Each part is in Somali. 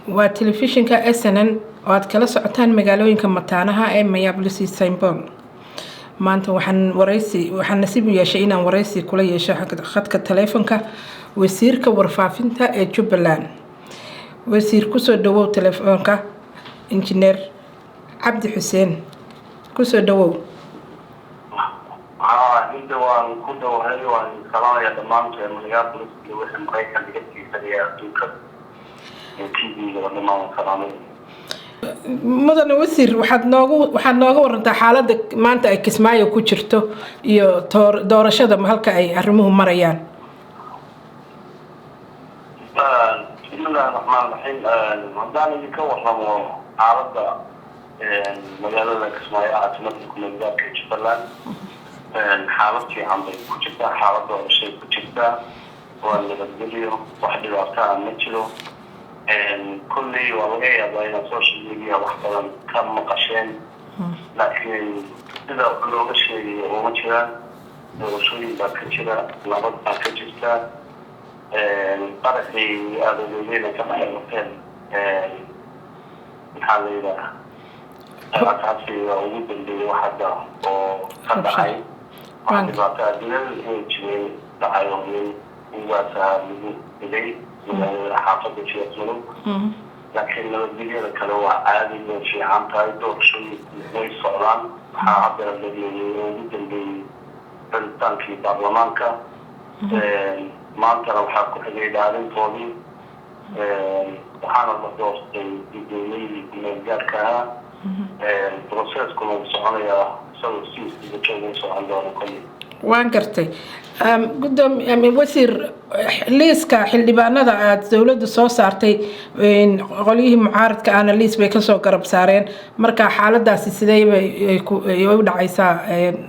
Waa telefishinka SNN oo aad kala socotaan magaalooyinka mataanaha ee Minneapolis iyo St Paul. Maanta waxaan wareysi, waxaan nasiib u yeeshay inaan wareysi kula yeesho khadka taleefonka wasiirka warfaafinta ee Jubbaland. Wasiir, kusoo dhawow telefoonka. Injineer Cabdi Xuseen, kusoo dhawow. Haa, hinda, waan ku dhawahay. Waan salaamaya dhammaan reer Minneapolis iyo wixii Maraykan iga tiisanaya, adduunka iyo TV-ga dhammaan waan salaamaya. Mudane wasiir, waxaad nooga warantaa xaaladda maanta ay Kismaayo ku jirto iyo doorashada halka ay arrimuhu marayaan. Bismillahi raxmaan raxiim. Haddaan idinka warramo xaaladda magaalada Kismaayo, caasimada kumeel gaarka Jubbaland, xaalad fiican bay ku jirtaa. Xaalad doorashay ku jirtaa, waa nabadgelyo, wax dhibaato ah ma jiro. Kolley waa laga yaabaa inaad social media wax badan ka maqasheen, laakiin sida looga sheegayo uma jiraan. Doorashooyin baa ka jira, nabad baa ka jirta. Qaraxii aada ogeydeyna ka dhacay hotel, maxaa la yidhaha, qaraxaasi waa ugu dambeeyey wax hadda oo ka dhacay. Wax dhibaato adduunyada way jireen dhacay oo nin uwaasaha lagu dilay magaalada xaafadda Fiyaasmadow, laakiin nabadgelyada kale waa caadi, way fiican tahay. Doorashooyinku way socdaan. Waxaa hadda la dhameeyey oo ugu dambeeyey xulitaankii baarlamaanka. Maantana waxaa ku xigay dhaarintoodii, waxaana la doortay gudoomiyihii kumeel gaarka ahaa. Processkuna wuu soconayaa, isagoo sidiisa jooga u socon doono kolley. Waan gartay. Gudoomi wasiir, liiska xildhibaanada aada dowladda soo saartay, qolyihii mucaaradka ahna liis bay kasoo garab saareen. Marka xaaladaasi sidee bay u dhacaysaa?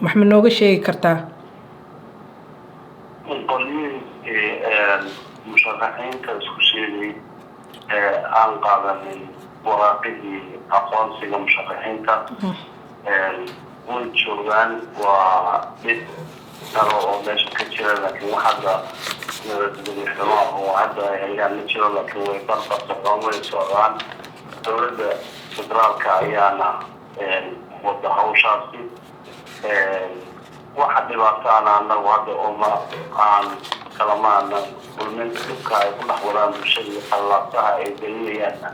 Wax ma nooga sheegi kartaa? Qolyihii musharaxiinta isku sheegay ee aan qaadanin waraaqihii aqoonsiga musharaxiinta way joogaan. Waa dhib kale oo meesha ka jira, laakiin wax hadda nabadgelyo xumo oo hadda ay hayaan ma jiro, laakiin way barbar socdaan, way socdaan. Dowladda federaalka ayaana wada hawshaasi. Waxa dhibaataana anagu hadda oma aan kalamaana kulmin. Dhibka ay ku dhex wadaan bulshada iyo qallaabtaha ay gelinayaanna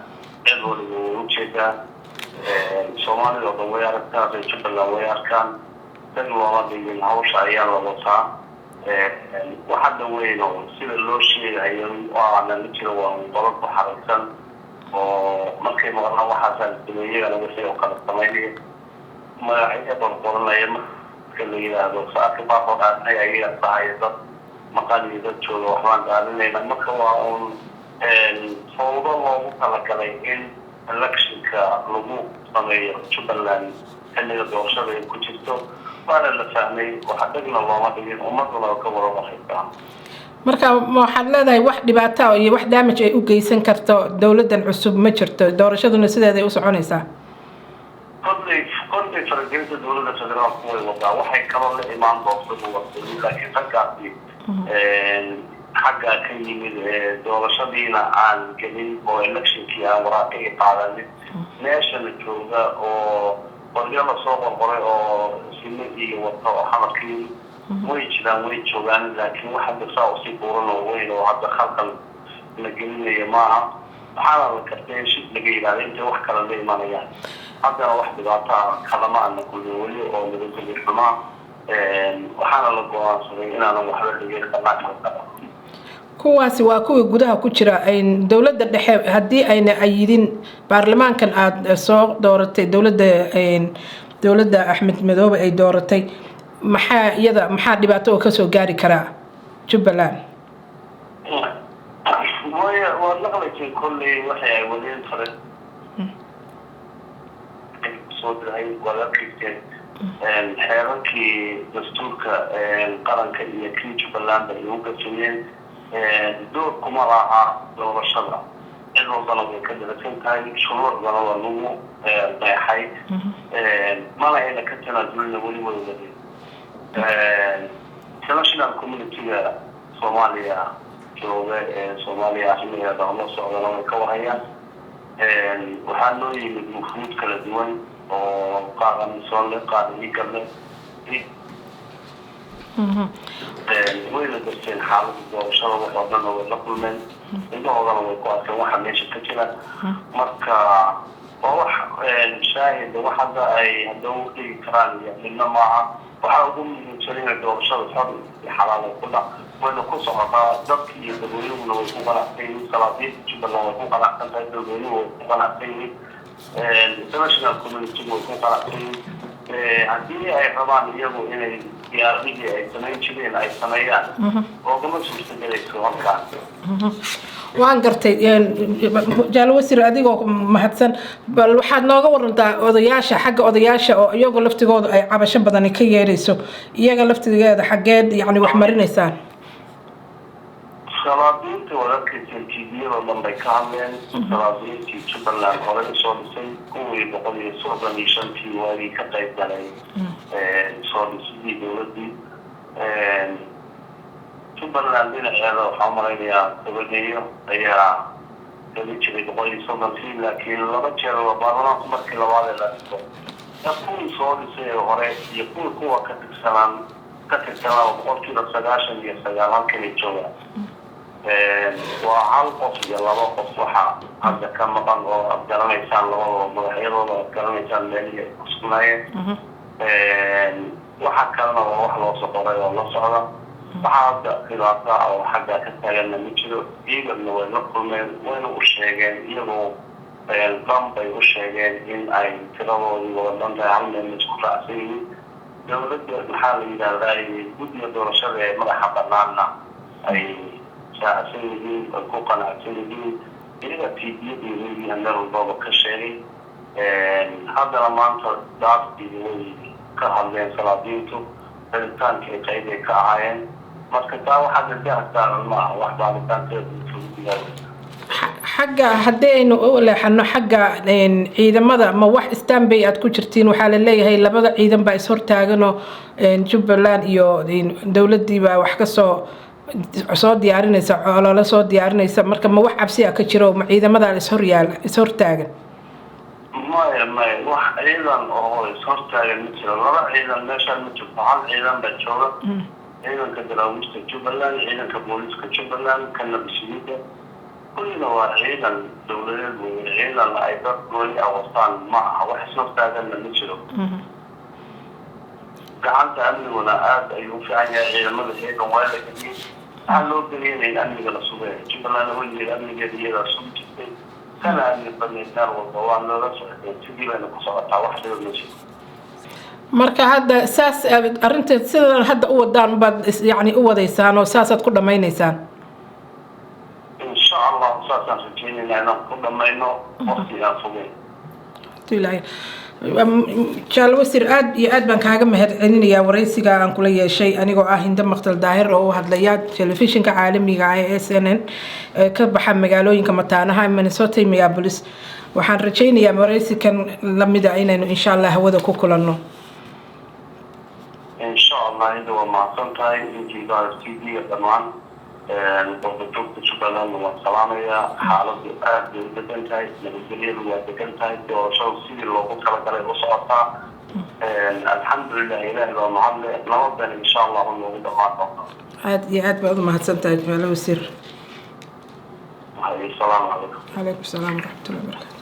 cid waliba way ujeedaa. Soomaalida oo dhan way aragtaa, reer Jubbaland way arkaan. Dag looma dhigin, hawsha ayaa la wataa. Wax hadda weyn oo sida loo sheegayo aana ma jiro. Waa qolo ku xaraysan oo markay maqlaan waxaasaan sameeyagana wixii oo kala samaynaya, magacyo qorqoranaya. Marka la yidhaahdo saaka baaqoo dhaarnay, ayaga tahay dad maqan iyo dad jooga waxbaan dhaarinayna. Marka waa uun fawdo loogu talagalay in electionka lagu sameeyo Jubbaland xilliga doorashada ay ku jirto, waana la fahmay. Waxa dhegna looma dhigin, ummaduna ka wada warhaysaa. Marka waxaad leedahay wax dhibaato iyo wax damage ay u geysan karto dowladdan cusub ma jirto, doorashaduna sideeday u soconaysaa? Kolley faragelinta dowladda federaalku way wadaa. Waxay kaloo la imaan doonto laakiin raggaasi xaggaa ka yimid, doorashadiina aan gelin oo electionkii aan waraaqihii qaadanin, meeshana jooga oo qoryo lasoo qorqoray oo sime iyo wato oo xamarkii, way jiraan, way joogaan. Laakiin wax hadda saa usii buuran oo weyn oo hadda khalqal la gelinayo maaha. Waxaana la kartay in shid laga yidhahda intay wax kale la imanayaan. Haddana wax dhibaato ah kalama ana kulmin weli oo nabadgelyo xumaa. Waxaana la go-aansaday inaanan waxba dhigin, banaanka la qaba. Kuwaasi waa kuwii gudaha ku jira. Dowladda dhexe haddii ayna ayidin baarlamaankan aada soo dooratay, dowladda Axmed Madoobe ay dooratay, maxaa iyada, maxaa dhibaato oo kasoo gaari karaa Jubbaland? Way waad maqlaysay kolley waxay ay wadeen fare soo diray. Waad arkayseen xeerarkii dastuurka qaranka iyo kii Jubbaland ay ugu gafayeen. Door kuma laha doorashada, cid walbana way ka darasan tahay, shuruucdana waa lagu qeexay, mana ayna ka tanaasulina, weli way wadeen. International community-ga Soomaaliya Jooga ee Soomaaliya arrimaheeda la socdana way ka warhayaan. Waxaa noo yimid wufuud kala duwan oo qaar AMISOM leh, qaar IGAD leh. Wayna darteen xaaladda doorashada, wax oo dhanna way la kulmeen, indhahoodana way ku arkeen waxa meesha ka jira. Marka waa wax shaahida, wax hadda ay hadda u dhigi karaan iyo midna maaha. Waxaa ugu muhiimsan inay doorashada xor iyo xalaal ay ku dhac, wayna ku socotaa. Dadki iyo dadweynuhuna way ku qanacsan yihiin, salaadiinta Jubbaland way ku qanacsan tahay, dadweynuhu way ku qanacsan yihiin, international community way ku qanacsan yihiin. Haddii ay rabaan iyagu inay diyaaradihii ay samayn jireen ay sameeyaan, oogama suurtagelayso halkaan. Waan gartay, jaalo wasiir, adigoo mahadsan, bal waxaad nooga warantaa odayaasha, xagga odayaasha oo iyagu laftigooda ay cabasho badani ka yeerayso, iyaga laftigeeda xaggeed yani wax marinaysaan? Salaadiinta waad arkaysa, TV-yada dhan bay ka hadleen. Salaadiintii Jubbaland horey usoo dhisay, kuwii 135-tii waagii ka qayb galay soo dhisidii dowladdii Jubbaland, dhinaceeda waxaa umalaynayaa tobaneeyo ayaa kali jiray 130-kii, laakiin laba jeer waa baarlamaanku markii labaad ee la dhiso, kuwii soo dhisay ee hore iyo kuwii kuwa ka tirsanaa 99% halkanay joogaan. Waa hal qof iyo laba qof waxa hadda ka maqan oo aad garanaysaan, labadoo madaxyadooda aad garanaysaan meelihii ay ku sugnaayeen. Waxa kalena waa wax loosoo qoray oo la socda. Waxaa hadda dhibaato ah oo xaggaa ka taaganna ma jiro. Ciidanna way la kulmeen, wayna u sheegeen, iyagoo dhan bay u sheegeen in ay tiradoodii wada dhan tahay, hal meel isku raacsan yihiin. Dowladda, maxaa la yidhahdaa, guddiga doorashada ee madaxa banaanna ay raacsan yihiin, ay ku qanacsan yihiin. Iyaga TV-yadii weyihan meel walbaba ka sheegay. Haddana maanta daaftii way ka hadleen salaadiintu, rabitaankii qaybay ka ahaayeen. Marka taa waxaa gargaar saaran ma aha wax baaritaankeedu intuu. Xagga haddii aynu u leexano xagga ciidamada, ma wax standby aad ku jirtiin? Waxaa la leeyahay labada ciidan baa ishortaaganoo Jubbaland iyo dowladdiibaa wax kasoo soo diyaarinaysa, olole soo diyaarinaysa. Marka ma wax cabsi ah ka jiro? Ma ciidamadaa ishoryaala, ishortaagan? Maya, maya, wax ciidan oo ishortaagan ma jiro. Laba ciidan meeshaan ma jirto, hal ciidan baa jooga: ciidanka daraawiishta Jubbaland, ciidanka booliiska Jubbaland, kana bishimida, kullina waa ciidan dowladeed wey. Ciidan ay dad gooni ah wataan ma aha, wax ishortaaganna ma jiro. Gacanta amniguna aada ayuu u fiican yahay. Ciidamada ciidan waa la geliyey. Waxaa loo geliyay in amniga la sugay. Jubbaland weligeed amnigeeda iyadaa sugi jirtay, kana amni badnayd meel walba. Waa loola socday, sidii bayna ku socotaa, wax dhiba ma jiro. Marka hadda saas arrinta sidan hadda u wadaan baad yani u wadaysaan oo saasaad ku dhamaynaysaan? Insha Allahu saasaan rajeynaynaa inaan ku dhamayno waqti aan fogeyn. Ilaahay. Jaal wasiir, aad iyo aad baan kaaga mahad celinayaa wareysiga aan kula yeeshay, anigoo ah Hindo Maktal Daahir oo u hadlaya telefishinka caalamiga ah ee SNN ee ka baxa magaalooyinka mataanaha Minnesota iyo Minneapolis. Waxaan rajaynayaa wareysikan lamida inaynu insha Allah hawada ku kulanno. Insha Allah. Inta waa mahadsan tahay, intii TV dhammaan qurbajoogta Jubbalandna waan salaamayaa. Xaaladdu aad bay u degan tahay, nabadgelyadu waa degan tahay, doorashadu sidii loogu talagalay u socotaa. Alxamdulilah, Ilaahi baa mahadle, nabaddan insha Allahu noogu dhamaan doonta. Aad iyo aad baad u mahadsan tahay, jaalo wasiir. Asalaamu calaykum. Calaykum salaam waraxmatullahi wabarakatu.